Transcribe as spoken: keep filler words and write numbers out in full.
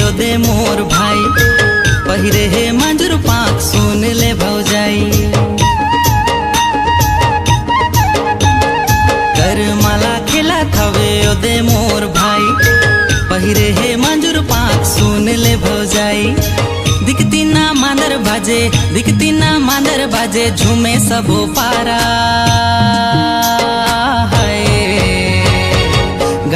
ओदे मोर भाई, पहिरे हे मांजुर पाक, सुन ले भौजाई। कर माला खेला थवे ओदे मोर भाई, पहिरे हे मांजुर पाक, सुन ले भौजाई। दिखती ना मांदर बाजे, दिखती ना मांदर बाजे, झूमे सबो पारा।